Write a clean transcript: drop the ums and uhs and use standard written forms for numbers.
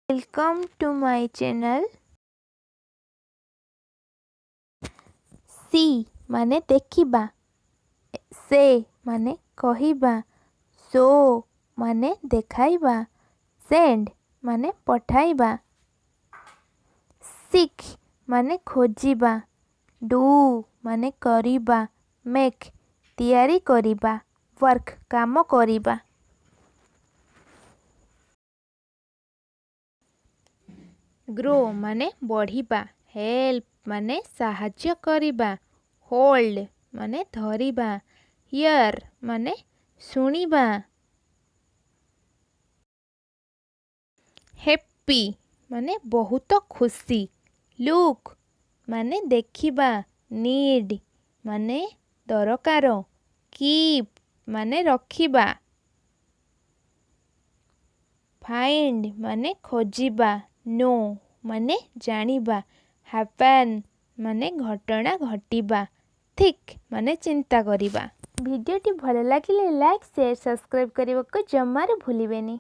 Welcome to my channel. See ମାନେ ଦେଖିବା, ସେ ମାନେ କହିବା, ଶୋ ମାନେ ଦେଖାଇବା, ସେଣ୍ଡ ମାନେ ପଠାଇବା, ସିକ୍ ମାନେ ଖୋଜିବା, ଡୁ ମାନେ କରିବା, ମେକ୍ ତିଆରି କରିବା, ୱାର୍କ କାମ କରିବା। ଗ୍ରୋ ମାନେ ବଢ଼ିବା, ହେଲ୍ପ ମାନେ ସାହାଯ୍ୟ କରିବା, ହୋଲ୍ଡ ମାନେ ଧରିବା, here ମାନେ ଶୁଣିବା। ହେପି ମାନେ ବହୁତ ଖୁସି, ଲୁକ୍ ମାନେ ଦେଖିବା, ନିଡ୍ ମାନେ ଦରକାର, କିପ୍ ମାନେ ରଖିବା, ଫାଇଣ୍ଡ ମାନେ ଖୋଜିବା, ନୋ ମାନେ ଜାଣିବା, ହାପେନ୍ ମାନେ ଘଟଣା ଘଟିବା, ଥିକ୍ ମାନେ ଚିନ୍ତା କରିବା। ଭିଡ଼ିଓଟି ଭଲ ଲାଗିଲେ ଲାଇକ୍, ସେୟାର, ସବସ୍କ୍ରାଇବ୍ କରିବାକୁ ଜମାରୁ ଭୁଲିବେନି।